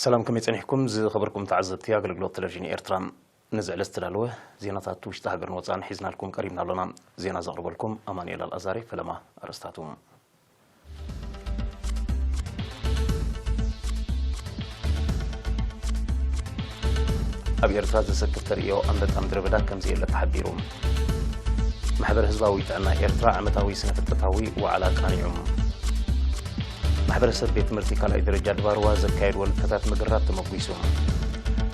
ሰላም፣ ከመይ ጸኒሕኩም ዝኸበርኩም ተዓዘብቲ ኣገልግሎት ቴሌቪዥን ኤርትራ? ነዚ ዕለት ዝተዳለወ ዜናታት ውሽጢ ሃገርን ወጻእን ሒዝናልኩም ቀሪብና ኣሎና። ዜና ዘቕርበልኩም ኣማኑኤል ኣልኣዛሪ። ፈለማ ኣርእስታቱ። ኣብ ኤርትራ ዘሰክፍ ተርእዮ ኣንበጣ ምድረ በዳ ከም ዘየለ ተሓቢሩ። ማሕበር ህዝባዊ ጥዕና ኤርትራ ዓመታዊ ስነ ፍልጠታዊ ዋዕላ ቃኒዑ። ማሕበረሰብ ቤት ትምህርቲ ካልኣይ ደረጃ ድባርዋ ዘካየድዎ ንጥፈታት ምግራብ ተመጒሱ።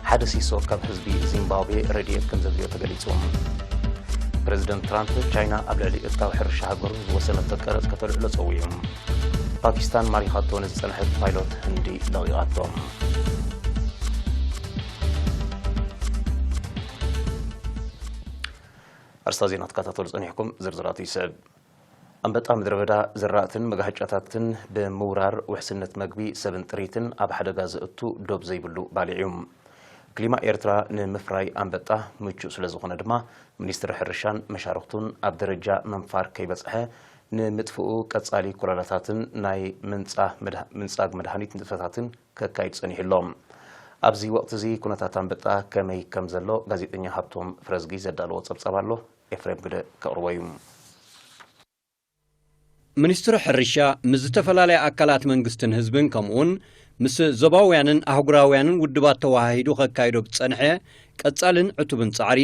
ሓደ ሲሶ ካብ ህዝቢ ዚምባብዌ ረድኤት ከም ዘድልዮ ተገሊጹ። ፕረዚደንት ትራምፕ፣ ቻይና ኣብ ልዕሊ እታው ሕርሻ ሃገሩ ዝወሰነቶ ቀረጽ ከተልዕሎ ጸዊዑ። ፓኪስታን ማሪኻቶ ንዝጸንሐት ፓይሎት ህንዲ ለቒቓቶ። ኣርስታ ዜና ትከታተሉ ጸኒሕኩም፣ ዝርዝራቱ ይስዕብ። ኣንበጣ ምድረ በዳ ዝራእትን መጋህጫታትን ብምውራር ውሕስነት መግቢ ሰብን ጥሪትን ኣብ ሓደጋ ዘእቱ ዶብ ዘይብሉ ባልዕ እዩ። ክሊማ ኤርትራ ንምፍራይ ኣንበጣ ምቹእ ስለ ዝኾነ ድማ፣ ሚኒስትሪ ሕርሻን መሻርኽቱን ኣብ ደረጃ ምንፋር ከይበጽሐ ንምጥፍኡ ቀጻሊ ኮለላታትን ናይ ምንጻ-፣ ምንጻግ መድሃኒት ንጥፈታትን ከካይድ ጸኒሑ ኣሎ። ኣብዚ ወቕቲ እዚ ኩነታት ኣንበጣ ከመይ ከም ዘሎ ጋዜጠኛ ሃብቶም ፍረዝጊ ዘዳለዎ ጸብጻብ ኣሎ። ኤፍሬም ግደ ከቕርቦ እዩ። ሚኒስትሪ ሕርሻ ምስ ዝተፈላለያ ኣካላት መንግስትን ህዝብን ከምኡውን ምስ ዞባውያንን ኣህጉራውያንን ውድባት ተወሃሂዱ ከካይዶ ብዝጸንሐ ቀጻልን ዕቱብን ጻዕሪ፣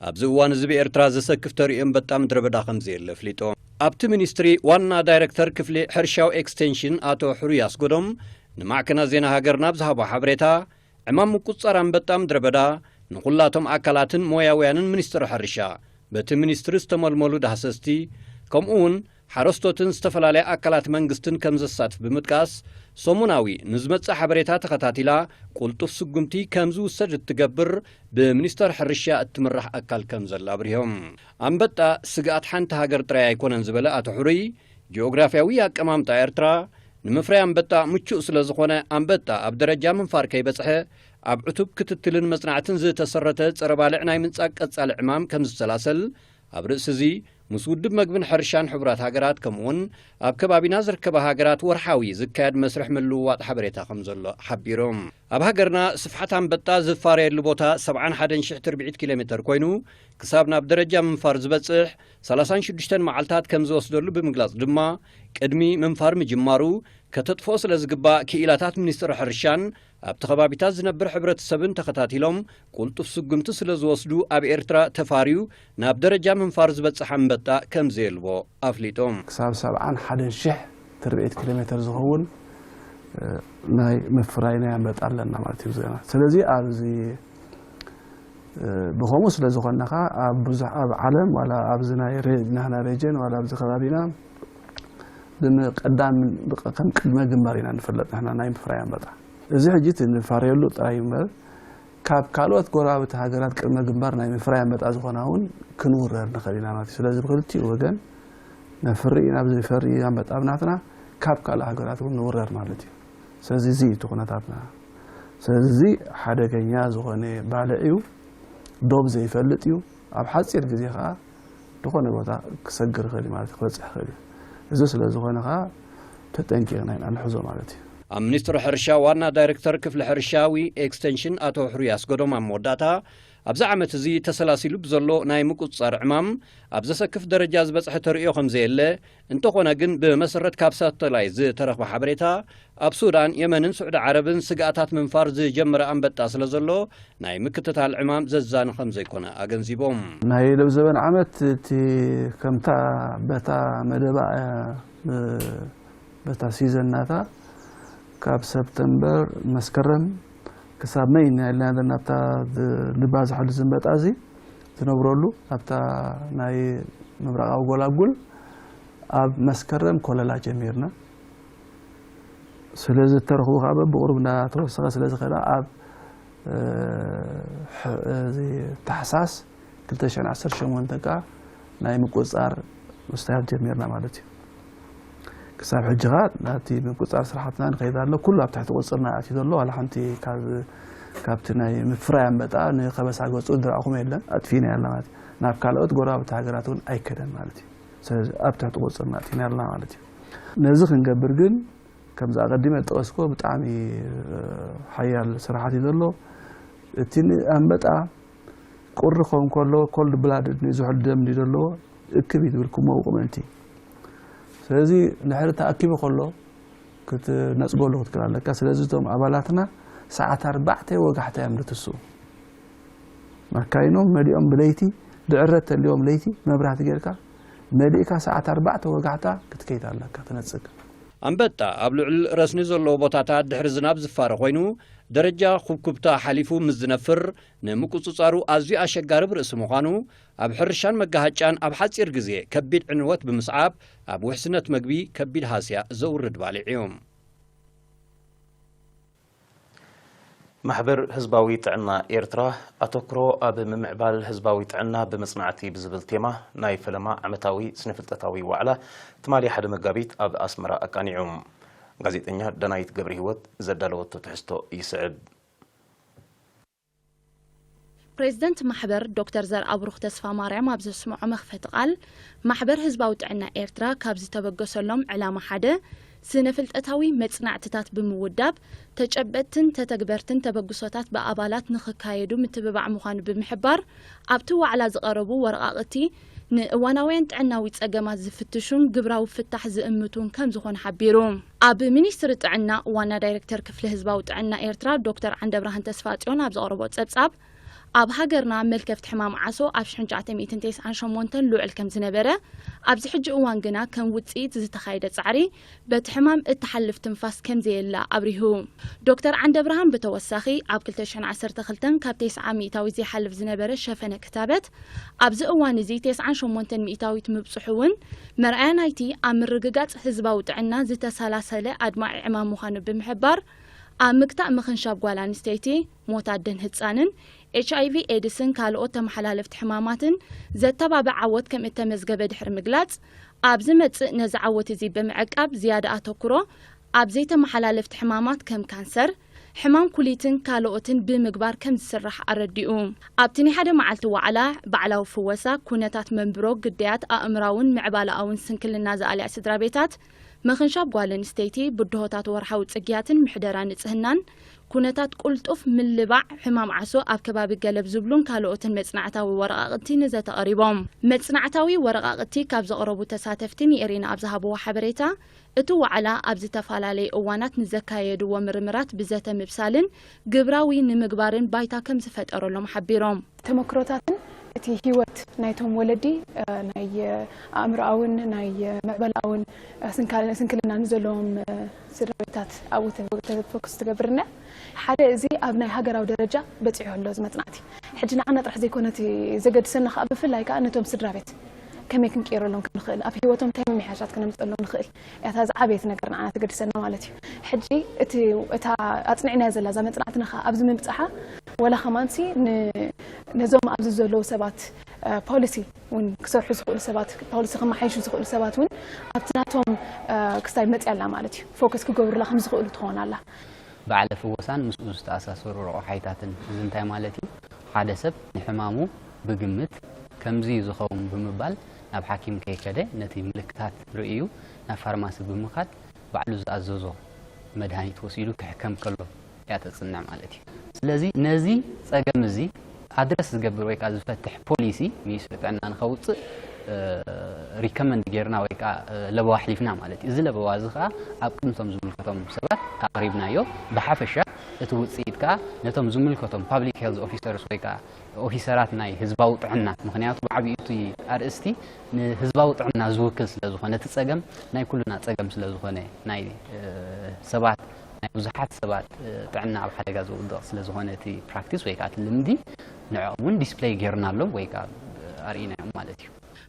ኣብዚ እዋን እዚ ብኤርትራ ዘሰክፍ ተርእዮ ኣንበጣ ምድረ በዳ ከም ዘየለ ኣፍሊጡ። ኣብቲ ሚኒስትሪ ዋና ዳይረክተር ክፍሊ ሕርሻዊ ኤክስቴንሽን ኣቶ ሕሩይ ኣስጎዶም ንማዕከናት ዜና ሃገርና ኣብ ዝሃቦ ሓበሬታ፣ ዕማም ምቁጽጻር ኣንበጣ ምድረ በዳ ንኹላቶም ኣካላትን ሞያውያንን ሚኒስትሪ ሕርሻ፣ በቲ ሚኒስትሪ ዝተመልመሉ ዳህሰስቲ፣ ከምኡ እውን ሓረስቶትን ዝተፈላለያ ኣካላት መንግስትን ከም ዘሳትፍ ብምጥቃስ፣ ሰሙናዊ ንዝመጽእ ሓበሬታ ተኸታቲላ ቅልጡፍ ስጉምቲ ከም ዝውሰድ እትገብር ብሚኒስተር ሕርሻ እትምራሕ ኣካል ከም ዘላ ኣብሪሆም። ኣንበጣ ስግኣት ሓንቲ ሃገር ጥራይ ኣይኮነን ዝበለ ኣቶ ሕሩይ፣ ጂኦግራፍያዊ ኣቀማምጣ ኤርትራ ንምፍራይ ኣንበጣ ምቹእ ስለ ዝኾነ፣ ኣንበጣ ኣብ ደረጃ ምንፋር ከይበጽሐ ኣብ ዕቱብ ክትትልን መጽናዕትን ዝተሰረተ ጸረ ባልዕ ናይ ምንጻግ ቀጻሊ ዕማም ከም ዝሰላሰል፣ ኣብ ርእሲ እዚ ምስ ውድብ መግብን ሕርሻን ሕቡራት ሃገራት ከምኡውን ኣብ ከባቢና ዝርከባ ሃገራት ወርሓዊ ዝካየድ መስርሕ ምልውዋጥ ሓበሬታ ከም ዘሎ ሓቢሮም። ኣብ ሃገርና ስፍሓት ኣንበጣ ዝፋረየሉ ቦታ ሰብዓን ሓደን ሽሕ ትርብዒት ኪሎ ሜተር ኮይኑ፣ ክሳብ ናብ ደረጃ ምንፋር ዝበጽሕ ሰላሳን ሽዱሽተን መዓልታት ከም ዝወስደሉ ብምግላጽ ድማ፣ ቅድሚ ምንፋር ምጅማሩ ከተጥፍኦ ስለ ዝግባእ፣ ክኢላታት ሚኒስትሪ ሕርሻን ኣብቲ ከባቢታት ዝነብር ሕብረተሰብን ተኸታቲሎም ቅልጡፍ ስጉምቲ ስለ ዝወስዱ፣ ኣብ ኤርትራ ተፋርዩ ናብ ደረጃ ምንፋር ዝበጽሕ ኣንበጣ ከም ዘየልቦ ኣፍሊጦም። ክሳብ ሰብዓን ሓደን ሽሕ ትርብዒት ኪሎ ሜተር ዝኸውን፣ እ፣ ናይ ምፍራይ ናይ ኣንበጣ ኣለና ማለት እዩ። ስለዚ ኣብዚ እ፣ ብኸምኡ ስለ ዝኾንና ኸኣ ኣብ ብዙሕ፣ ኣብ ዓለም ዋላ ኣብዚ ናይ ሬ-፣ ናህና ሬጅን ዋላ ኣብዚ ከባቢና ብም-፣ ቀዳም ብቐ-፣ ከም ቅድመ ግንባር ኢና ንፍለጥ ንሕና ናይ ምፍራይ ኣንበጣ። እዚ ሕጂ እቲ ንፋረየሉ ጥራይ እምበር፣ ካብ ካልኦት ጎረባብቲ ሃገራት ቅድመ ግንባር ናይ ምፍራይ ኣንበጣ ዝኾና እውን ክንውረር ንኽእል ኢና ማለት እዩ። ስለዚ ብክልቲኡ ወገን ነፍሪ ኢና፣ ኣብ ዘይፈሪ ኣንበጣ ኣብ ናትና፣ ካብ ካልእ ሃገራት እውን ንውረር ማለት እዩ። ስለዚ እዚ እዩ እቲ ኩነታትና። ስለዚ እዚ ሓደገኛ ዝኾነ ባልዕ እዩ፣ ዶብ ዘይፈልጥ እዩ፣ ኣብ ሓጺር ግዜ ኸኣ ዝኾነ ቦታ ክሰግር ይኽእል እዩ ማለት እዩ፣ ክበጽሕ ይኽእል እዩ። እዚ ስለ ዝኾነ ኸኣ ተጠንቂቕና ኢና ንሕዞ ማለት እዩ። ኣብ ሚኒስትሪ ሕርሻ ዋና ዳይሬክተር ክፍሊ ሕርሻዊ ኤክስቴንሽን ኣቶ ሕሩይ ኣስገዶም ኣብ መወዳእታ፣ ኣብዚ ዓመት እዚ ተሰላሲሉ ብዘሎ ናይ ምቁጽጻር ዕማም ኣብ ዘሰክፍ ደረጃ ዝበጽሐ ተርእዮ ከም ዘየለ፣ እንተኾነ ግን ብመሰረት ካብ ሳተላይት ዝተረኽበ ሓበሬታ፣ ኣብ ሱዳን፣ የመንን ስዑዲ ዓረብን ስግኣታት ምንፋር ዝጀመረ ኣንበጣ ስለ ዘሎ፣ ናይ ምክትታል ዕማም ዘዛኒ ከም ዘይኮነ ኣገንዚቦም። ናይ ሎምዘበን ዓመት እቲ ከምታ በታ መደባ፣ እ፣ በታ ሲዘን ናታ ካብ ሰፕተምበር፣ መስከረም ክሳብ መይ ኢና ኢልና ናብታ ዝ-፣ ንባዝሐሉ ዝንበጣ እዚ ዝነብረሉ ኣብታ ናይ ምብራቓዊ ጎላጉል ኣብ መስከረም ኮለላ ጀሚርና። ስለዚ እተረኽቡ ከዓ በብቑሩብ እናተወሰኸ ስለ ዝኸዳ ኣብ፣ እ፣ ሕ-፣ እዚ ታሕሳስ ክልተ ሽሕን ዓሰርተ ሸሞንተን ከዓ ናይ ምቁፅፃር ምስታያት ጀሚርና ማለት እዩ። ክሳብ ሕጂ ከዓ ናቲ ምቁፅፃር ስራሕትና ንኸይድ ኣሎ። ኩሉ ኣብ ትሕቲ ቁፅፅርና ኣትዩ ዘሎ። ዋላ ሓንቲ ካብ፣ ካብቲ ናይ ምፍራይ ኣንበጣ ንኸበሳ ገፁ ዝረኣኹም የለን። ኣጥፊእና ያለ ማለት እዩ። ናብ ካልኦት ጎረባብቲ ሃገራት እውን ኣይከደን ማለት እዩ። ስለዚ ኣብ ትሕቲ ቁፅፅርና ኣትዩና ያለና ማለት እዩ። ነዚ ክንገብር ግን ከምዚ ኣቐዲመ ዝጠቐስኩዎ ብጣዕሚ ሓያል ስራሓት እዩ ዘሎ። እቲ ኣንበጣ ቁሪ ክኸውን ከሎ ኮልድ ብላድድ ንዝሑል ደም እዩ ዘለዎ፣ እክብ እዩ ዝብል ክመውቕ ምእንቲ። ስለዚ ድሕሪ ተኣኪቡ ከሎ ክትነጽገሉ ክትክእል ኣለካ። ስለዚ እቶም ኣባላትና ሰዓት ኣርባዕተ ወጋሕታ እዮም ዝትስኡ። ማካይኖም መሊኦም ብለይቲ፣ ድዕረት ተልዮም ለይቲ መብራህቲ ጌርካ መሊእካ ሰዓት ኣርባዕተ ወጋሕታ ክትከይድ ኣለካ፣ ትነጽግ። ኣንበጣ ኣብ ልዑል ረስኒ ዘለዎ ቦታታት ድሕሪ ዝናብ ዝፋረ ኮይኑ፣ ደረጃ ኩብኩብታ ሓሊፉ ምስ ዝነፍር፣ ንምቁጽጻሩ ኣዝዩ ኣሸጋሪ ብርእሲ ምዃኑ፣ ኣብ ሕርሻን መጋሃጫን ኣብ ሓጺር ግዜ ከቢድ ዕንወት ብምስዓብ፣ ኣብ ውሕስነት መግቢ ከቢድ ሃስያ ዘውርድ ባልዕ እዩ። ማሕበር ህዝባዊ ጥዕና ኤርትራ፣ ኣተኩሮ ኣብ ምምዕባል ህዝባዊ ጥዕና ብመጽናዕቲ ብዝብል ቴማ ናይ ፈለማ ዓመታዊ ስነ-ፍልጠታዊ ዋዕላ ትማሊ ሓደ መጋቢት ኣብ ኣስመራ ኣቃኒዑ። ጋዜጠኛ ዳናይት ገብረሂወት ዘዳለወቶ ትሕዝቶ ይስዕብ። ፕሬዝደንት ማሕበር ዶክተር ዘርኣብሩኽ ተስፋማርያም ኣብ ዘስምዖ መኽፈቲ ቃል፣ ማሕበር ህዝባዊ ጥዕና ኤርትራ ካብ ዝተበገሰሎም ዕላማ ሓደ፣ ስነ-ፍልጠታዊ መጽናዕትታት ብምውዳብ፣ ተጨበጥትን ተተግበርትን ተበግሶታት ብኣባላት ንኽካየዱ ምትብባዕ ምዃኑ ብምሕባር፣ ኣብቲ ዋዕላ ዝቐረቡ ወረቓቕቲ፣ ንእዋናውያን ጥዕናዊ ጸገማት ዝፍትሹን ግብራዊ ፍታሕ ዝእምቱን ከም ዝኾኑ ሓቢሩ። ኣብ ሚኒስትሪ ጥዕና ዋና ዳይሬክተር ክፍሊ ህዝባዊ ጥዕና ኤርትራ ዶክተር ዓንደብርሃን ተስፋጽዮን ኣብ ዘቕረቦ ጸብጻብ፣ ኣብ ሃገርና መልከፍቲ ሕማም ዓሶ ኣብ ሽሕን ትሽዓተ ሚእትን ተስዓን ሸሞንተን ልዑል ከም ዝነበረ፣ ኣብዚ ሕጂ እዋን ግና ከም ውጽኢት ዝተኻየደ ጻዕሪ በቲ ሕማም እትሓልፍ ትንፋስ ከም ዘየላ ኣብሪሁ። ዶክተር ዓንደብርሃን ብተወሳኺ ኣብ ክልተ ሽሕን ዓሰርተ ክልተን ካብ ተስዓ ሚእታዊት ዘይሓልፍ ዝነበረ ሸፈነ ክታበት ኣብዚ እዋን እዚ ተስዓን ሸሞንተን ሚእታዊት ምብጽሑ እውን መርኣያ ናይቲ ኣብ ምርግጋጽ ህዝባዊ ጥዕና ዝተሰላሰለ ኣድማዒ ዕማም ምዃኑ ብምሕባር ኣብ ምግታእ ምኽንሻብ ጓል ኣንስተይቲ፣ ሞት ኣደን ህጻንን፣ ኤች ኣይ ቪ ኤድስን ካልኦት ተመሓላለፍቲ ሕማማትን ዘተባብዕ ዓወት ከም እተመዝገበ ድሕሪ ምግላጽ፣ ኣብ ዝመጽእ ነዚ ዓወት እዚ ብምዕቃብ ዝያዳ ኣተኩሮ ኣብ ዘይተመሓላለፍቲ ሕማማት ከም ካንሰር፣ ሕማም ኩሊትን ካልኦትን ብምግባር ከም ዝስራሕ ኣረዲኡ። ኣብቲ ናይ ሓደ መዓልቲ ዋዕላ፣ ባዕላዊ ፍወሳ፣ ኩነታት መንብሮ፣ ግዳያት ኣእምራውን ምዕባለኣውን ስንክልና ዝኣልያ ስድራ ቤታት፣ ምኽንሻብ ጓል ኣንስተይቲ፣ ብድሆታት ወርሓዊ ጽግያትን ምሕደራ ንጽህናን፣ ኩነታት ቁልጡፍ ምልባዕ ሕማም ዓሶ ኣብ ከባቢ ገለብ ዝብሉን ካልኦትን መጽናዕታዊ ወረቓቕቲ ንዘተ ቀሪቦም። መጽናዕታዊ ወረቓቕቲ ካብ ዘቕረቡ ተሳተፍቲ ንኤሪና ኣብ ዝሃብዎ ሓበሬታ፣ እቲ ዋዕላ ኣብ ዝተፈላለየ እዋናት ንዘካየድዎ ምርምራት ብዘተ ምብሳልን ግብራዊ ንምግባርን ባይታ ከም ዝፈጠረሎም ሓቢሮም። ተመክሮታትን እቲ ህይወት ናይቶም ወለዲ ናይ ኣእምሮኣውን ናይ ምዕበላኣውን ስንክልና ንዘለዎም ስድራቤታት ኣብኡ ተፎክስ ትገብርና። ሓደ እዚ ኣብ ናይ ሃገራዊ ደረጃ በፂሑ ኣሎ እዚ መፅናዕቲ። ሕጂ ንዓና ጥራሕ ዘይኮነ እቲ ዘገድሰና ከዓ ብፍላይ ከዓ ነቶም ስድራቤት ከመይ ክንቅይረሎም ክንኽእል፣ ኣብ ህይወቶም እንታይ ምምሕያሻት ክነምፀሎም ንኽእል እያ እታ ዝዓበየት ነገር ንዓና ትገድሰና ማለት እዩ። ሕጂ እቲ እታ ኣፅኒዕናያ ዘላ እዛ መፅናዕትና ከዓ ኣብዚ ምብፃሓ ወላ ከማንሲ ነዞም ኣብዚ ዘለዉ ሰባት ፖሊሲ እውን ክሰርሑ ዝኽእሉ ሰባት፣ ፖሊሲ ከመሓይሹ ዝኽእሉ ሰባት እውን ኣብቲ ናቶም ክስታይ መፅያ ኣላ ማለት እዩ። ፎከስ ክገብሩላ ከም ዝኽእሉ ትኸውን ኣላ። በዓለ ፍወሳን ምስኡ ዝተኣሳሰሩ ረቑሓይታትን። እዚ እንታይ ማለት እዩ? ሓደ ሰብ ንሕማሙ ብግምት ከምዚ እዩ ዝኸውን ብምባል ናብ ሓኪም ከይከደ ነቲ ምልክታት ርእዩ ናብ ፋርማሲ ብምኻድ ባዕሉ ዝኣዘዞ መድሃኒት ወሲዱ ክሕከም ከሎ እያ ተጽንዕ ማለት እዩ። ስለዚ ነዚ ጸገም እዚ ኣድረስ ዝገብር ወይ ከዓ ዝፈትሕ ፖሊሲ ሚኒስትሪ ጥዕና ንኸውፅእ ሪከመንድ ጌርና ወይ ከዓ ለበዋ ኣሕሊፍና ማለት እዩ። እዚ ለበዋ እዚ ከዓ ኣብ ቅድሚ እቶም ዝምልከቶም ሰባት ኣቕሪብናዮ። ብሓፈሻ እቲ ውፅኢት ከዓ ነቶም ዝምልከቶም ፓብሊክ ሄልዝ ኦፊሰርስ ወይ ከዓ ኦፊሰራት ናይ ህዝባዊ ጥዕና፣ ምኽንያቱ ብዓብዩ እቲ ኣርእስቲ ንህዝባዊ ጥዕና ዝውክል ስለዝኾነ፣ እቲ ፀገም ናይ ኩልና ፀገም ስለዝኾነ፣ ናይ ሰባት ናይ ብዙሓት ሰባት ጥዕና ኣብ ሓደጋ ዘውድቕ ስለዝኾነ እቲ ፕራክቲስ ወይ ከዓ እቲ ልምዲ ንዕኦም እውን ዲስፕለይ ጌርናሎም ወይ ከዓ ኣርኢናዮም ማለት እዩ።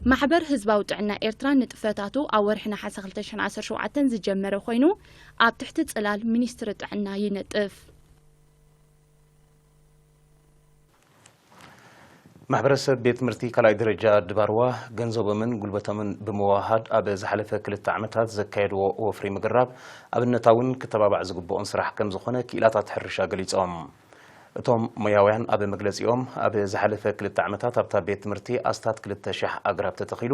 ማሕበር ህዝባዊ ጥዕና ኤርትራ ንጥፈታቱ ኣብ ወርሒ ነሓሰ ክልተ ሽሕን ዓሰርተ ሸውዓተን ዝጀመረ ኮይኑ ኣብ ትሕቲ ጽላል ሚኒስትሪ ጥዕና ይነጥፍ። ማሕበረሰብ ቤት ትምህርቲ ካልኣይ ደረጃ ድባርዋ ገንዘቦምን ጉልበቶምን ብምውህሃድ ኣብ ዝሓለፈ ክልተ ዓመታት ዘካየድዎ ወፍሪ ምግራብ ኣብነታውን ክተባባዕ ዝግብኦን ስራሕ ከም ዝኾነ ክኢላታት ሕርሻ ገሊጾም። እቶም ሞያውያን ኣብ መግለጺኦም፣ ኣብ ዝሓለፈ ክልተ ዓመታት ኣብታ ቤት ትምህርቲ ኣስታት ክልተ ሽሕ ኣግራብ ተተኺሉ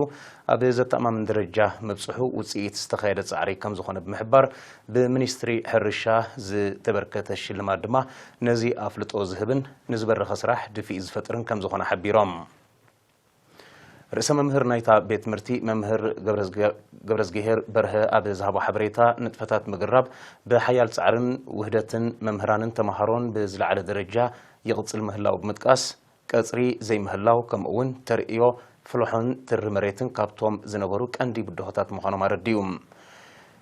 ኣብ ዘተኣማምን ደረጃ ምብጽሑ ውጽኢት ዝተኻየደ ጻዕሪ ከም ዝኾነ ብምሕባር፣ ብሚኒስትሪ ሕርሻ ዝተበርከተ ሽልማት ድማ ነዚ ኣፍልጦ ዝህብን ንዝበረኸ ስራሕ ድፍኢት ዝፈጥርን ከም ዝኾነ ሓቢሮም። ርእሰ መምህር ናይታ ቤት ትምህርቲ መምህር ገብረዝገ-፣ ገብረዝግሄር በርሀ ኣብ ዝሃቦ ሓበሬታ፣ ንጥፈታት ምግራብ ብሓያል ጻዕርን ውህደትን መምህራንን ተምሃሮን ብዝለዓለ ደረጃ ይቕጽል ምህላው ብምጥቃስ፣ ቀጽሪ ዘይምህላው ከምኡ እውን ተርእዮ ፍልሖን ትሪ መሬትን ካብቶም ዝነበሩ ቀንዲ ብድሆታት ምዃኖም ኣረዲኡ።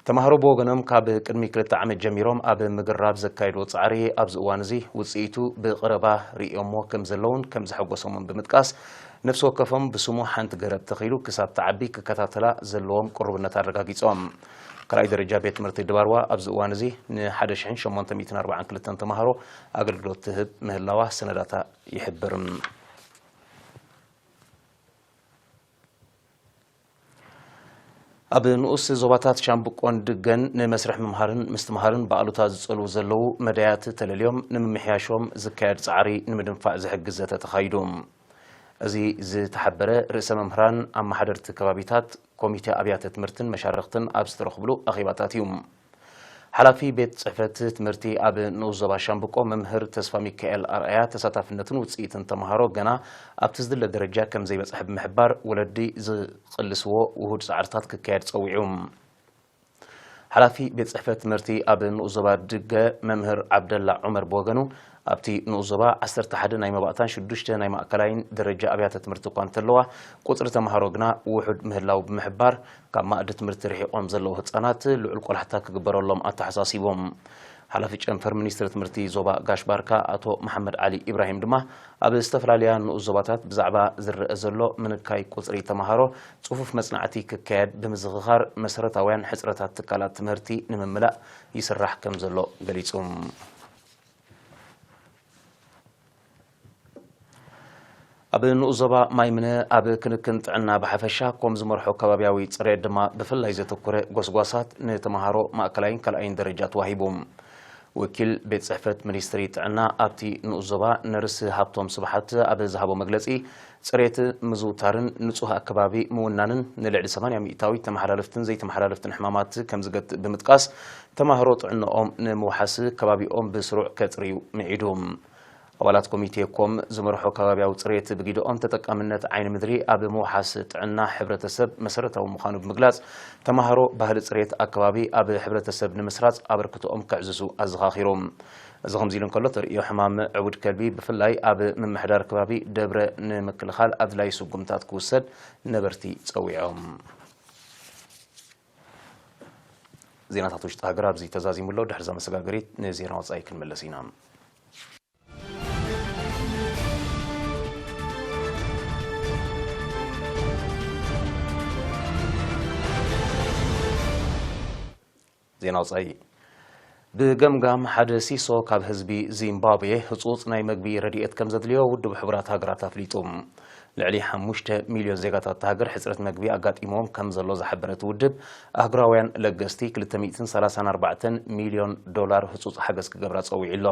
ተምሃሮ ብወገኖም ካብ ቅድሚ ክልተ ዓመት ጀሚሮም ኣብ ምግራብ ዘካየድዎ ጻዕሪ ኣብዚ እዋን እዚ ውጽኢቱ ብቐረባ ርእዮምዎ ከም ዘለውን ከም ዘሐጎሶምን ብምጥቃስ፣ ነፍሲ ወከፎም ብስሙ ሓንቲ ገረብ ተኺሉ ክሳብ ትዓቢ ክከታተላ ዘለዎም ቅሩብነት ኣረጋጊጾም። ካልኣይ ደረጃ ቤት ትምህርቲ ድባርዋ ኣብዚ እዋን እዚ ን ሓደ ሽሕን ሸሞንተ ሚእትን ኣርባዓን ክልተን ተምሃሮ ኣገልግሎት ትህብ ምህላዋ ሰነዳታ ይሕብር። ኣብ ንኡስ ዞባታት ሻምብቆን ድገን ንመስርሕ ምምሃርን ምስትምሃርን ብኣሉታ ዝጸልዉ ዘለዉ መዳያት ተለልዮም ንምምሕያሾም ዝካየድ ጻዕሪ ንምድንፋዕ ዝሕግዝ ዘተ ተኻይዱ። እዚ ዝተሓበረ ርእሰ መምህራን ኣመሓደርቲ ከባቢታት፣ ኮሚቴ ኣብያተ ትምህርትን መሻርኽትን ኣብ ዝተረኽብሉ ኣኼባታት እዩ። ሓላፊ ቤት ጽሕፈት ትምህርቲ ኣብ ንኡስ ዞባ ሻምብቆ መምህር ተስፋ ሚካኤል ኣርኣያ፣ ተሳታፍነትን ውጽኢትን ተምሃሮ ገና ኣብቲ ዝድለ ደረጃ ከም ዘይበጽሐ ብምሕባር፣ ወለዲ ዝቕልስዎ ውሁድ ጻዕርታት ክካየድ ጸዊዑ። ሓላፊ ቤት ጽሕፈት ትምህርቲ ኣብ ንኡስ ዞባ ድገ መምህር ዓብደላ ዑመር ብወገኑ፣ ኣብቲ ንኡስ ዞባ ዓሰርተ ሓደ ናይ መባእታን ሽዱሽተ ናይ ማእከላይን ደረጃ ኣብያተ ትምህርቲ እኳ እንተለዋ፣ ቁጽሪ ተምሃሮ ግና ውሑድ ምህላው ብምሕባር፣ ካብ ማእዲ ትምህርቲ ርሒቖም ዘለዉ ህጻናት ልዑል ቆላሕታ ክግበረሎም ኣተሓሳሲቦም። ሓላፊ ጨንፈር ሚኒስትሪ ትምህርቲ ዞባ ጋሽ ባርካ ኣቶ መሓመድ ዓሊ ኢብራሂም ድማ፣ ኣብ ዝተፈላለያ ንኡስ ዞባታት ብዛዕባ ዝረአ ዘሎ ምንካይ ቁጽሪ ተምሃሮ ጽፉፍ መጽናዕቲ ክካየድ ብምዝኽኻር፣ መሰረታውያን ሕጽረታት ትካላት ትምህርቲ ንምምላእ ይስራሕ ከም ዘሎ ገሊጹ። ኣብ ንኡስ ዞባ ማይምነ ኣብ ክንክን ጥዕና ብሓፈሻ፣ ኮም ዝመርሖ ከባብያዊ ጽሬት ድማ ብፍላይ ዘተኮረ ጎስጓሳት ንተምሃሮ ማእከላይን ካልኣይን ደረጃ ተዋሂቡ። ወኪል ቤት ጽሕፈት ሚኒስትሪ ጥዕና ኣብቲ ንኡስ ዞባ ነርስ ሃብቶም ስብሓት ኣብ ዝሃቦ መግለጺ፣ ጽሬት ምዝውታርን ንጹህ ኣከባቢ ምውናንን ንልዕሊ ሰማንያ ሚእታዊት ተመሓላለፍትን ዘይተመሓላለፍትን ሕማማት ከም ዝገትእ ብምጥቃስ፣ ተማሃሮ ጥዕንኦም ንምውሓስ ከባቢኦም ብስሩዕ ከጽርዩ ምዒዱ። ኣባላት ኮሚቴ ኮም ዝመርሖ ከባብያዊ ጽሬት ብጊደኦም ተጠቃምነት ዓይኒ ምድሪ ኣብ ምውሓስ ጥዕና ሕብረተሰብ መሰረታዊ ምዃኑ ብምግላጽ፣ ተማሃሮ ባህሊ ጽሬት ኣከባቢ ኣብ ሕብረተሰብ ንምስራጽ ኣበርክቶኦም ከዕዝዙ ኣዘኻኺሮም። እዚ ከምዚ ኢሉ እንከሎ፣ ተርእዮ ሕማም ዕቡድ ከልቢ ብፍላይ ኣብ ምምሕዳር ከባቢ ደብረ ንምክልኻል ኣድላዪ ስጉምታት ክውሰድ ነበርቲ ጸዊዖም። ዜናታት ውሽጢ ሃገር ኣብዚ ተዛዚሙ ኣሎ። ድሕሪ እዛ መሰጋገሪት ንዜና ወጻኢ ክንምለስ ኢና። ዜና ወጻኢ። ብገምጋም ሓደ ሲሶ ካብ ህዝቢ ዚምባብዌ ህጹጽ ናይ መግቢ ረድኤት ከም ዘድልዮ ውድብ ሕቡራት ሃገራት ኣፍሊጡ። ልዕሊ ሓሙሽተ ሚልዮን ዜጋታት እታ ሃገር ሕጽረት መግቢ ኣጋጢሞም ከም ዘሎ ዝሓበረ እቲ ውድብ፣ ኣህጉራውያን ለገስቲ ክልተ ሚእትን ሰላሳን ኣርባዕተን ሚልዮን ዶላር ህጹጽ ሓገዝ ክገብራ ጸዊዑ ኣሎ።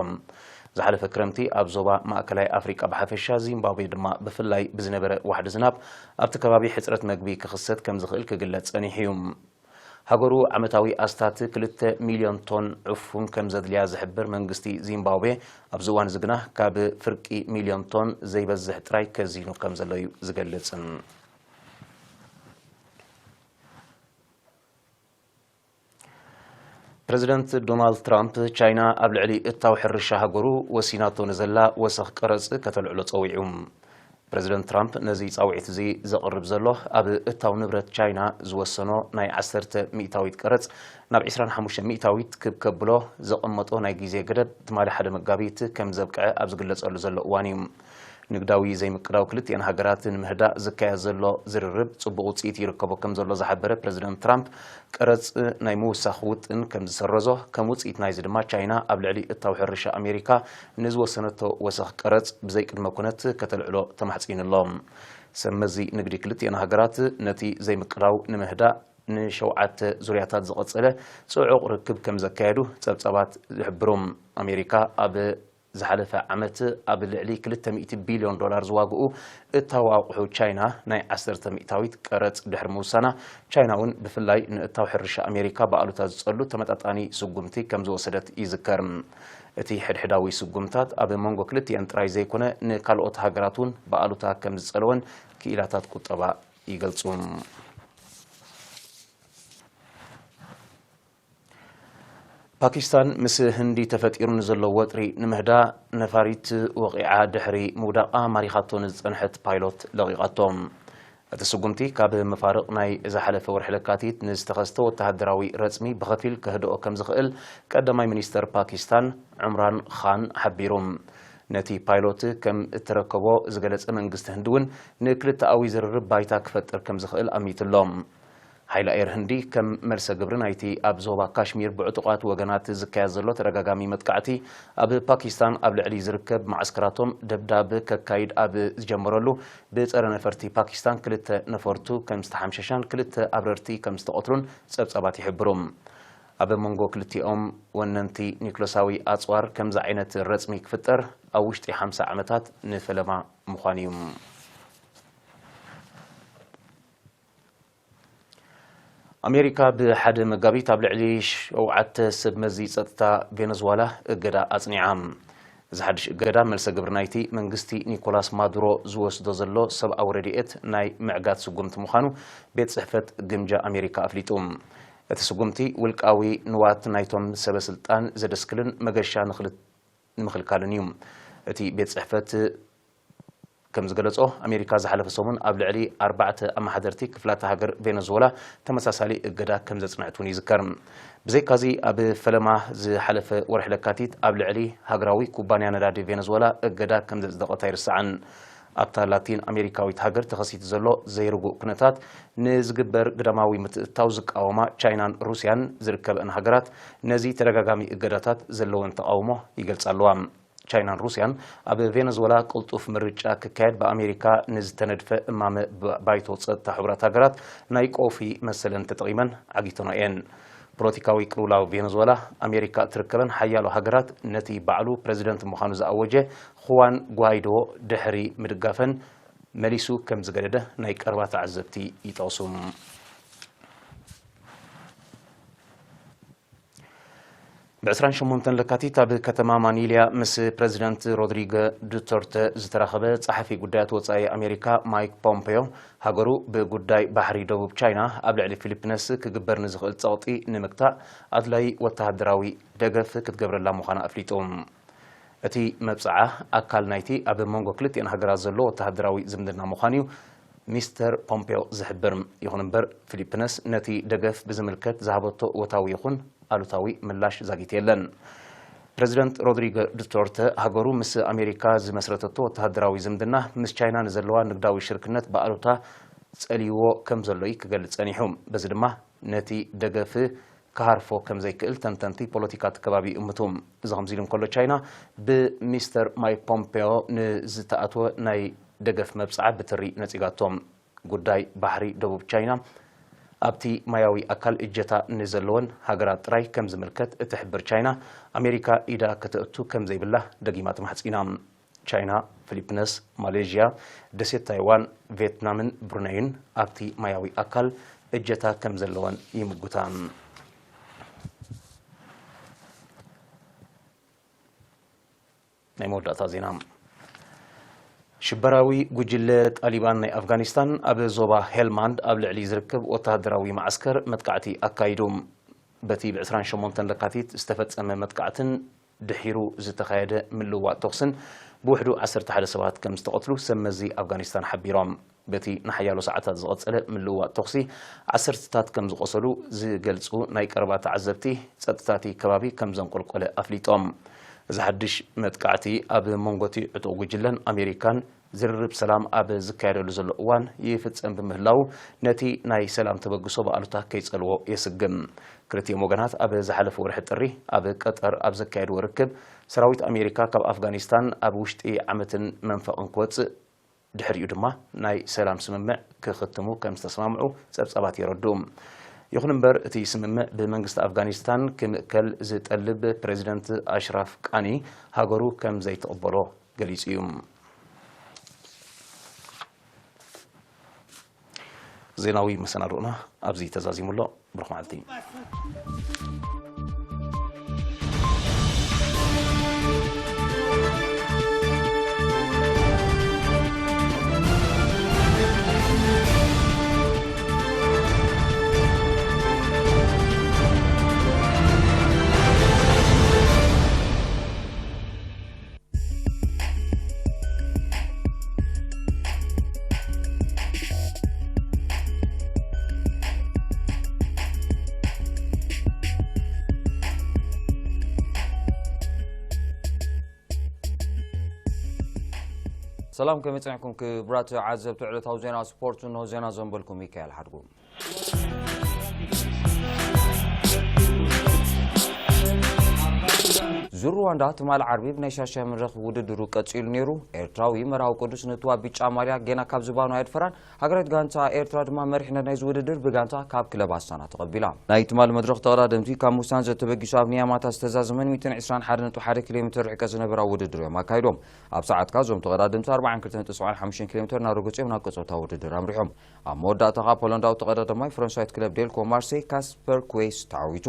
ዝሓለፈ ክረምቲ ኣብ ዞባ ማእከላይ ኣፍሪቃ ብሓፈሻ፣ ዚምባብዌ ድማ ብፍላይ ብዝነበረ ዋሕዲ ዝናብ ኣብቲ ከባቢ ሕጽረት መግቢ ክኽሰት ከም ዝኽእል ክግለጽ ጸኒሑ እዩ። ሃገሩ ዓመታዊ ኣስታት ክልተ ሚልዮን ቶን ዕፉን ከም ዘድልያ ዝሕብር መንግስቲ ዚምባብዌ፣ ኣብዚ እዋን እዚ ግና ካብ ፍርቂ ሚልዮን ቶን ዘይበዝሕ ጥራይ ከዚኑ ከም ዘሎ እዩ ዝገልጽ። ፕረዚደንት ዶናልድ ትራምፕ፣ ቻይና ኣብ ልዕሊ እታው ሕርሻ ሃገሩ ወሲናቶ ንዘላ ወሰኽ ቀረጽ ከተልዕሎ ጸዊዑ። ፕረዚደንት ትራምፕ ነዚ ጻውዒት እዚ ዘቕርብ ዘሎ፣ ኣብ እታው ንብረት ቻይና ዝወሰኖ ናይ ዓሰርተ ሚእታዊት ቀረጽ ናብ ዕስራን ሓሙሽተ ሚእታዊት ክብ ከብሎ ዘቐመጦ ናይ ግዜ ገደብ ትማሊ ሓደ መጋቢት ከም ዘብቅዐ ኣብ ዝግለጸሉ ዘሎ እዋን እዩ። ንግዳዊ ዘይምቅዳው ክልቲኤን ሃገራት ንምህዳእ ዝካየድ ዘሎ ዝርርብ ጽቡቕ ውጽኢት ይርከቦ ከም ዘሎ ዝሓበረ ፕረዚደንት ትራምፕ፣ ቀረጽ ናይ ምውሳኽ ውጥን ከም ዝሰረዞ፣ ከም ውጽኢት ናይዚ ድማ ቻይና ኣብ ልዕሊ እታው ሕርሻ ኣሜሪካ ንዝወሰነቶ ወሰኽ ቀረጽ ብዘይቅድመ ኩነት ከተልዕሎ ተማሕጺኑ ኣሎ። ሰብ መዚ ንግዲ ክልቲኤን ሃገራት ነቲ ዘይምቅዳው ንምህዳእ ንሸውዓተ ዙርያታት ዝቐጸለ ጽዑቕ ርክብ ከም ዘካየዱ ጸብጻባት ይሕብሩ። ኣሜሪካ ኣብ ዝሓለፈ ዓመት ኣብ ልዕሊ ክልተ ሚእቲ ቢልዮን ዶላር ዝዋግኡ እታው ኣቑሑ ቻይና ናይ ዓሰርተ ሚእታዊት ቀረጽ ድሕሪ ምውሳና፣ ቻይና እውን ብፍላይ ንእታው ሕርሻ ኣሜሪካ ብኣሉታ ዝጸሉ ተመጣጣኒ ስጉምቲ ከም ዝወሰደት ይዝከር። እቲ ሕድሕዳዊ ስጉምታት ኣብ መንጎ ክልቲአን ጥራይ ዘይኮነ ንካልኦት ሃገራት እውን ብኣሉታ ከም ዝጸለወን ክኢላታት ቁጠባ ይገልጹ። ፓኪስታን ምስ ህንዲ ተፈጢሩ ንዘሎ ወጥሪ ንምህዳ ነፋሪት ወቒዓ ድሕሪ ምውዳቓ ማሪኻቶ ንዝጸንሐት ፓይሎት ለቒቓቶ። እቲ ስጉምቲ ካብ መፋርቕ ናይ ዝሓለፈ ወርሒ ለካቲት ንዝተኸስተ ወተሃደራዊ ረጽሚ ብኸፊል ከህድኦ ከም ዝኽእል ቀዳማይ ሚኒስተር ፓኪስታን ዑምራን ኻን ሓቢሩ። ነቲ ፓይሎት ከም እተረከቦ ዝገለጸ መንግስቲ ህንዲ እውን ንክልተኣዊ ዝርርብ ባይታ ክፈጥር ከም ዝኽእል ኣሚቱ ኣሎ። ሓይሊ ኣየር ህንዲ ከም መልሰ ግብሪ ናይቲ ኣብ ዞባ ካሽሚር ብዕጡቓት ወገናት ዝካየድ ዘሎ ተደጋጋሚ መጥቃዕቲ፣ ኣብ ፓኪስታን ኣብ ልዕሊ ዝርከብ መዓስከራቶም ደብዳብ ከካይድ ኣብ ዝጀመረሉ፣ ብጸረ ነፈርቲ ፓኪስታን ክልተ ነፈርቱ ከም ዝተሓምሸሻን ክልተ ኣብረርቲ ከም ዝተቐትሉን ጸብጻባት ይሕብሩ። ኣብ መንጎ ክልቲኦም ወነንቲ ኒክሎሳዊ ኣጽዋር ከምዚ ዓይነት ረጽሚ ክፍጠር ኣብ ውሽጢ ሓምሳ ዓመታት ንፈለማ ምዃኑ እዩ። ኣሜሪካ ብሓደ መጋቢት ኣብ ልዕሊ ሸውዓተ ሰብ መዚ ጸጥታ ቬነዝዋላ እገዳ ኣጽኒዓ። እዚ ሓድሽ እገዳ መልሰ ግብሪ ናይቲ መንግስቲ ኒኮላስ ማዱሮ ዝወስዶ ዘሎ ሰብኣዊ ረድኤት ናይ ምዕጋት ስጉምቲ ምዃኑ ቤት ጽሕፈት ግምጃ ኣሜሪካ ኣፍሊጡ። እቲ ስጉምቲ ውልቃዊ ንዋት ናይቶም ሰበ ስልጣን ዘደስክልን መገሻ ንኽል-፣ ንምኽልካልን እዩ። እቲ ቤት ጽሕፈት ከም ዝገለጾ፣ ኣሜሪካ ዝሓለፈ ሰሙን ኣብ ልዕሊ ኣርባዕተ ኣመሓደርቲ ክፍላተ ሃገር ቬነዙዌላ ተመሳሳሊ እገዳ ከም ዘጽንዐት እውን ይዝከር። ብዘይካዚ፣ ኣብ ፈለማ ዝሓለፈ ወርሒ ለካቲት ኣብ ልዕሊ ሃገራዊ ኩባንያ ነዳዲ ቬነዙዌላ እገዳ ከም ዘጽደቐት ኣይርሳዕን። ኣብታ ላቲን ኣሜሪካዊት ሃገር ተኸሲቱ ዘሎ ዘይርጉእ ኩነታት ንዝግበር ግዳማዊ ምትእትታው ዝቃወማ ቻይናን ሩስያን ዝርከበኣን ሃገራት ነዚ ተደጋጋሚ እገዳታት ዘለወን ተቓውሞ ይገልጻ ኣለዋ። ቻይናን ሩስያን ኣብ ቬነዙዌላ ቅልጡፍ ምርጫ ክካየድ ብኣሜሪካ ንዝተነድፈ እማመ ብ-፣ ባይቶ ጸጥታ ሕቡራት ሃገራት ናይ ቆውፊ መሰለን ተጠቒመን ዓጊተኖ እየን። ፖለቲካዊ ቅልውላው ቬነዙዌላ ኣሜሪካ እትርከበን ሓያሎ ሃገራት ነቲ ባዕሉ ፕረዚደንት ምዃኑ ዝኣወጀ ኹዋን ጓይዶ ድሕሪ ምድጋፈን መሊሱ ከም ዝገደደ ናይ ቀረባ ተዓዘብቲ ይጠቕሱ። ብ ዕስራን ሸሞንተን ለካቲት ኣብ ከተማ ማኒልያ ምስ ፕረዚደንት ሮድሪጎ ዱተርተ ዝተራኸበ ጸሓፊ ጉዳያት ወጻኢ ኣሜሪካ ማይክ ፖምፔዮ፣ ሃገሩ ብጉዳይ ባሕሪ ደቡብ ቻይና ኣብ ልዕሊ ፊሊፒነስ ክግበር ንዝኽእል ጸቕጢ ንምግታእ ኣድላዪ ወተሃደራዊ ደገፍ ክትገብረላ ምዃና ኣፍሊጡ። እቲ መብጽዓ ኣካል ናይቲ ኣብ መንጎ ክልቲኣን ሃገራት ዘሎ ወተሃደራዊ ዝምድና ምዃኑ እዩ ሚስተር ፖምፔዮ ዝሕብር። ይኹን እምበር፣ ፊሊፒነስ ነቲ ደገፍ ብዝምልከት ዝሃበቶ እወታዊ ይኹን ኣሉታዊ ምላሽ ዛጊት የለን። ፕረዚደንት ሮድሪጎ ዱተርተ፣ ሃገሩ ምስ ኣሜሪካ ዝመስረተቶ ወተሃደራዊ ዝምድና፣ ምስ ቻይና ንዘለዋ ንግዳዊ ሽርክነት ብኣሉታ ጸልይዎ ከም ዘሎ እዩ ክገልጽ ጸኒሑ። በዚ ድማ ነቲ ደገፍ ክሃርፎ ከም ዘይክእል ተንተንቲ ፖለቲካ እቲ ከባቢ ይእምቱ። እዚ ከምዚ ኢሉ እንከሎ፣ ቻይና ብሚስተር ማይክ ፖምፔዮ ንዝተኣትወ ናይ ደገፍ መብጽዓ ብትሪ ነጺጋቶ። ጉዳይ ባሕሪ ደቡብ ቻይና ኣብቲ ማያዊ ኣካል እጀታ ንዘለወን ሃገራት ጥራይ ከም ዝምልከት እትሕብር ቻይና፣ ኣሜሪካ ኢዳ ከተእቱ ከም ዘይብላ ደጊማ ተማሕጺና። ቻይና፣ ፊሊፒነስ፣ ማሌዥያ፣ ደሴት ታይዋን፣ ቪየትናምን ብሩነይን ኣብቲ ማያዊ ኣካል እጀታ ከም ዘለወን ይምጉታ። ናይ መወዳእታ ዜና። ሽበራዊ ጉጅለ ጣሊባን ናይ ኣፍጋኒስታን ኣብ ዞባ ሄልማንድ ኣብ ልዕሊ ዝርከብ ወተሃደራዊ መዓስከር መጥቃዕቲ ኣካይዱ። በቲ ብ ዕስራን ሸሞንተን ለካቲት ዝተፈጸመ መጥቃዕትን ድሒሩ ዝተኻየደ ምልውዋጥ ተኹስን ብውሕዱ ዓሰርተ ሓደ ሰባት ከም ዝተቐትሉ ሰብ መዚ ኣፍጋኒስታን ሓቢሮም። በቲ ንሓያሎ ሰዓታት ዝቐጸለ ምልውዋጥ ተኹሲ ዓሰርተታት ከም ዝቖሰሉ ዝገልጹ ናይ ቀረባ ተዓዘብቲ፣ ጸጥታ እቲ ከባቢ ከም ዘንቆልቆለ ኣፍሊጦም። እዚ ሓድሽ መጥቃዕቲ ኣብ መንጎ እቲ ዕጡቕ ጉጅለን ኣሜሪካን ዝርርብ ሰላም ኣብ ዝካየደሉ ዘሎ እዋን ይፍጸም ብምህላዉ፣ ነቲ ናይ ሰላም ተበግሶ ብኣሉታ ከይጸልዎ የስግም። ክልቲኦም ወገናት ኣብ ዝሓለፈ ወርሒ ጥሪ ኣብ ቀጠር ኣብ ዘካየድዎ ርክብ፣ ሰራዊት ኣሜሪካ ካብ ኣፍጋኒስታን ኣብ ውሽጢ ዓመትን መንፈቕን ክወጽእ፣ ድሕሪኡ ድማ ናይ ሰላም ስምምዕ ክኽትሙ ከም ዝተስማምዑ ጸብጻባት የረድኡ። ይኹን እምበር፣ እቲ ስምምዕ ብመንግስቲ ኣፍጋኒስታን ክምእከል ዝጠልብ ፕሬዚደንት ኣሽራፍ ቃኒ ሃገሩ ከም ዘይትቕበሎ ገሊጹ እዩ። ዜናዊ መሰናድኦና ኣብዚ ተዛዚሙ ኣሎ። ብሩኽ መዓልቲ። ሰላም፣ ከመይ ጸኒሕኩም ክቡራት ዓዘብቲ ዕለታዊ ዜና ስፖርት? እንሆ ዜና ዘንበልኩም ሚካኤል ሓድጉ። ዙር ሩዋንዳ ትማሊ ዓርቢ ብናይ ሻሻይ መድረኽ ውድድሩ ቀጺሉ ነይሩ። ኤርትራዊ መርሃዊ ቅዱስ ንትዋ ቢጫ ማልያ ጌና ካብ ዝባኑ ኣየድፈራን። ሃገራዊት ጋንታ ኤርትራ ድማ መሪሕነት ናይዚ ውድድር ብጋንታ ካብ ክለብ ኣስታና ተቐቢላ። ናይ ትማሊ መድረኽ ተቐዳደምቲ ካብ ሙሳንዘ ተበጊሱ ኣብ ንያማታ ዝተዛዘመን ሚእትን ዕስራን ሓደ ነጥቢ ሓደ ኪሎ ሜትር ርሕቀት ዝነበራ ውድድር እዮም ኣካይዶም። ኣብ ሰዓትካ እዞም ተቐዳደምቲ ኣርባዓን ክልተን ነጥቢ ሰብዓን ሓሙሽተን ኪሎ ሜትር እናረገጹ እዮም ናብ ቀጸውታ ውድድር ኣምሪሖም። ኣብ መወዳእታ ከኣ ፖላንዳዊ ተቐዳዳማይ ፈረንሳዊት ክለብ ዴልኮ ማርሴይ ካስፐር ኩዌስ ተዓዊቱ።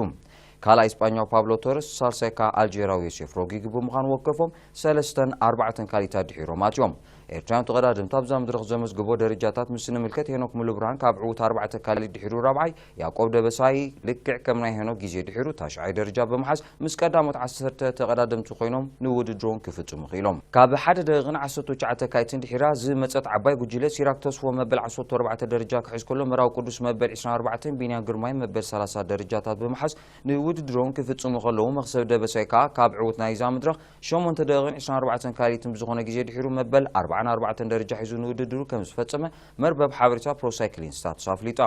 ካልኣይ ስጳኛዊ ፓብሎ ቶረስ፣ ሳልሳይ ከኣ ኣልጄሪያዊ ዮሴፍ ሮጊጊ ብምዃን ወከፎም ሰለስተን ኣርባዕተን ካልኢታት ድሒሮም ኣትዮም። ኤርትራውያን ተቐዳደምቲ ኣብዛ መድረኽ ዘመዝግቦ ደረጃታት ምስ ንምልከት፣ ሄኖክ ሙሉብርሃን ካብ ዕዉት ኣርባዕተ ካልኢት ድሒሩ ራብዓይ፣ ያዕቆብ ደበሳይ ልክዕ ከም ናይ ሄኖክ ግዜ ድሒሩ ታሽዓይ ደረጃ ብምሓዝ ምስ ቀዳሞት ዓሰርተ ተቐዳደምቲ ኮይኖም ንውድድሮም ክፍጽሙ ክኢሎም። ካብ ሓደ ደቂቕን ዓሰርተ ትሽዓተ ካልኢትን ድሒራ ዝመጸት ዓባይ ጉጅለ፣ ሲራክ ተስፎ መበል ዓሰርተ ኣርባዕተ ደረጃ ክሕዝ ከሎ፣ መራዊ ቅዱስ መበል ዕስራን ኣርባዕተን፣ ቢንያም ግርማይ መበል ሰላሳ ደረጃታት ብምሓዝ ንውድድሮም ክፍጽሙ ከለዉ፣ መኽሰብ ደበሳይ ከኣ ካብ ዕዉት ናይዛ መድረኽ ሸሞንተ ደቂቕን ዕስራን ኣርባዕተን ካልኢትን ብዝኾነ ግዜ ድሒሩ መበል ኣርባዓን ኣርባዕተን ደረጃ ሒዙ ንውድድሩ ከም ዝፈጸመ መርበብ ሓበሬታ ፕሮ ሳይክሊን ስታትስ ኣፍሊጣ።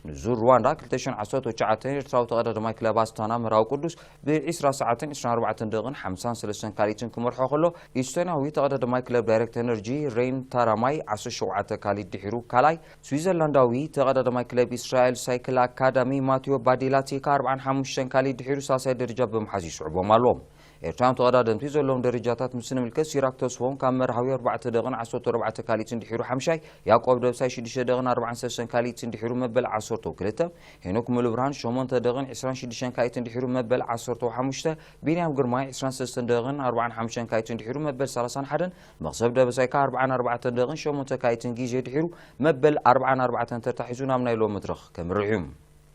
ንዙር ሩዋንዳ ክልተ ሽሕን ዓሰርተ ትሽዓተን ኤርትራዊ ተቐዳዳማይ ክለብ ኣስታና መራዊ ቅዱስ ብዕስራ ሰዓትን ዕስራን ኣርባዕተን ደቂቕን ሓምሳን ሰለስተን ካልኢትን ክመርሖ ከሎ፣ ኢስቶንያዊ ተቐዳዳማይ ክለብ ዳይሬክት ኤነርጂ ሬን ታራማይ ዓሰርተ ሸውዓተ ካልኢት ድሒሩ ካልኣይ፣ ስዊዘርላንዳዊ ተቐዳዳማይ ክለብ እስራኤል ሳይክል ኣካዳሚ ማቴዎ ባዲላቲ ከኣ ኣርባዓን ሓሙሽተን ካልኢት ድሒሩ ሳልሳይ ደረጃ ብምሓዝ ይስዕቦም ኣሎ። ኤርትራውያን ተቐዳደምቲ ዘለዎም ደረጃታት ምስ ንምልከት፣ ሲራክ ተስፎም ካብ መርሃዊ ኣርባዕተ ደቂቕን ዓሰርተ ኣርባዕተ ካልኢትን ድሒሩ ሓምሻይ፣ ያዕቆብ ደብሳይ ሽዱሽተ ደቂቕን ኣርባዓን ሰለስተን ካልኢትን ድሒሩ መበል ዓሰርተው ክልተ፣ ሄኖክ ሙሉብርሃን ሸሞንተ ደቂቕን ዕስራን ሽዱሽተን ካልኢትን ድሒሩ መበል ዓሰርተው ሓሙሽተ፣ ቢንያም ግርማይ ዕስራን ሰለስተን ደቂቕን ኣርባዓን ሓሙሽተን ካልኢትን ድሒሩ መበል ሰላሳን ሓደን፣ መኽሰብ ደበሳይ ከኣ ኣርባዓን ኣርባዕተን ደቂቕን ሸሞንተ ካልኢትን ግዜ ድሒሩ መበል ኣርባዓን ኣርባዕተን ተርታ ሒዙ ናብ ናይ ሎም መድረኽ ከምርሕ እዩ።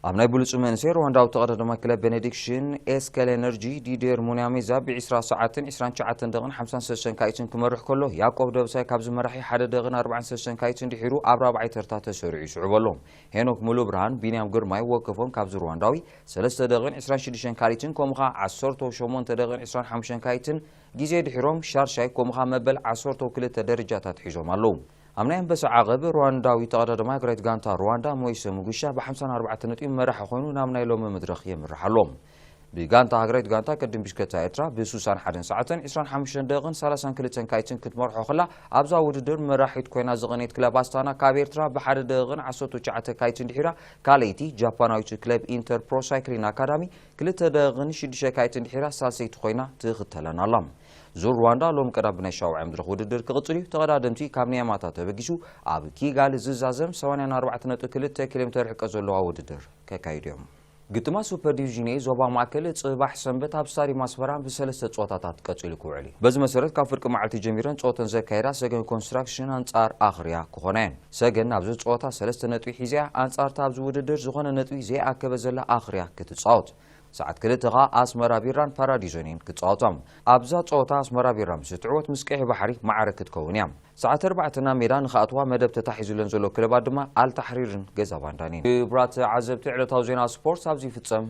ኣብ ናይ ብሉጽ መንእሰይ ሩዋንዳዊ ተቐዳዳማይ ክለብ ቤኔዲክሽን ኤስከል ኤነርጂ ዲዴር ሙንያሜዛ ብዕስራ ሰዓትን ዕስራን ትሽዓተን ደቂቕን ሓምሳን ሰለስተን ካልኢትን ክመርሕ ከሎ፣ ያዕቆብ ደበሳይ ካብዚ መራሒ ሓደ ደቂቕን ኣርባዓን ሰለስተን ካልኢትን ድሒሩ ኣብ ራብዓይ ተርታ ተሰሪዑ ይስዕቦ ኣሎ። ሄኖክ ሙሉብርሃን፣ ቢንያም ግርማይ ወከፎም ካብዚ ሩዋንዳዊ ሰለስተ ደቂቕን ዕስራን ሽዱሽተን ካልኢትን፣ ከምኡ ኸኣ ዓሰርተው ሸሞንተ ደቂቕን ዕስራን ሓሙሽተን ካልኢትን ግዜ ድሒሮም ሻርሻይ፣ ከምኡ ኸኣ መበል ዓሰርተው ክልተ ደረጃታት ሒዞም ኣለዉ። ኣብ ናይ ኣንበሳ ዓቐብ ሩዋንዳዊ ተቐዳዳማይ ሃገራዊት ጋንታ ሩዋንዳ ሞይሰ ሙጉሻ ብሓምሳን ኣርባዕተን ነጥቢ መራሒ ኮይኑ ናብ ናይ ሎሚ መድረኽ የምርሕ ኣሎ። ብጋንታ ሃገራዊት ጋንታ ቅድም ብሽክለታ ኤርትራ ብስሳን ሓደን ሰዓትን ዕስራን ሓሙሽተን ደቂቕን ሰላሳን ክልተን ካልኢትን ክትመርሖ ከላ፣ ኣብዛ ውድድር መራሒት ኮይና ዝቐነየት ክለብ ኣስታና ካብ ኤርትራ ብሓደ ደቂቕን ዓሰርተ ትሽዓተ ካልኢትን ድሒራ ካልኣይቲ፣ ጃፓናዊት ክለብ ኢንተር ፕሮ ሳይክሊን ኣካዳሚ ክልተ ደቂቕን ሽዱሽተ ካልኢትን ድሒራ ሳልሰይቲ ኮይና ትኽተለን ኣላ። ዙር ሩዋንዳ ሎም ቀዳም ብናይ ሻውዓይ መድረኽ ውድድር ክቕጽል እዩ። ተቐዳደምቲ ካብ ንያማታ ተበጊሱ ኣብ ኪጋሊ ዝዛዘም ሰማንያን ኣርባዕተን ነጥቢ ክልተ ኪሎ ሜትር ርሕቀት ዘለዋ ውድድር ከካይዱ እዮም። ግጥማት ሱፐር ዲቪዥን ኤ ዞባ ማእከል ጽባሕ ሰንበት ኣብ ስታዲየም ኣስመራ ብሰለስተ ጸወታታት ቀጺሉ ክውዕል እዩ። በዚ መሰረት ካብ ፍርቂ መዓልቲ ጀሚረን ጸወተን ዘካየዳ ሰገን ኮንስትራክሽን ኣንጻር ኣኽርያ ክኾና እየን። ሰገን ናብዚ ጸወታ ሰለስተ ነጥቢ ሒዛ እያ። ኣንጻርታ ኣብዚ ውድድር ዝኾነ ነጥቢ ዘይኣከበ ዘላ ኣኽርያ ክትጻወት። ሰዓት ክልተ ኸኣ ኣስመራ ቢራን ፓራዲዞን እየን ክጻወታ። ኣብዛ ጸወታ ኣስመራ ቢራ ምስ እትዕወት ምስ ቀይሕ ባሕሪ ማዕረ ክትከውን እያ። ሰዓት ኣርባዕተ ናብ ሜዳ ንኽኣትዋ መደብ ተታሒዙለን ዘሎ ክለባት ድማ ኣልታሕሪርን ገዛ ባንዳን እየን። ክቡራት ዓዘብቲ ዕለታዊ ዜና ስፖርት ኣብዚ ይፍጸም።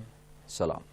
ሰላም።